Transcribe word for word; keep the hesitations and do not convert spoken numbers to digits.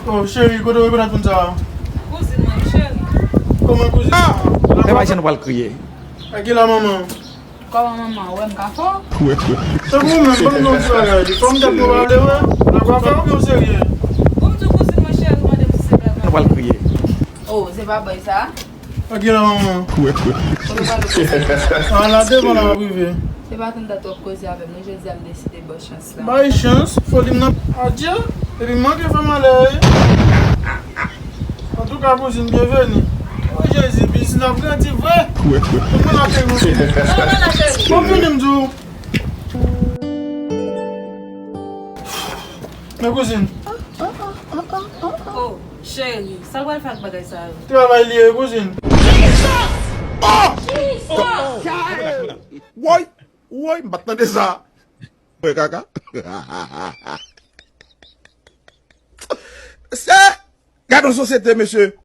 Oh, cheri, kote w rekonèt moun sa a? Kouzin mwen, wi, cheri. Kòman kouzin? Ah! Fè pa jan nou pral kriye. Ak ki la manman? Kòman manman? Ou wè m ka fè w? Se pou ou menm, ban m di w yon ti bagay. Fò m tèt mwen pale, wè. Nan kwa fè w byen serye. Pou m di w kouzin mwen, cheri, ou mande m si se blag. Nou pral kriye. Oh, se pa bòy sa? Ak ki la manman? Kote w pral? Ah, la devan la, m ap rive. Se pa tann dat w ap koze avè m, non, jodi a m deside ba w chans la. Bay chans, foli m nan. Adye, epi m manke fè malè, wi. Antouka, kouzin, byenveni. O Jezi, biznis la ap grandi vre. Mwen la, cheri. Mwen la, cheri. Bon, vini, m di w. Men, kouzin. Oh, cheri, sa w pral fè ak bagay sa yo? Travay li ye, kouzin. Woy, woy, m pa t tande sa. Mwen kaka. Se, gad yon sosyete, mesye.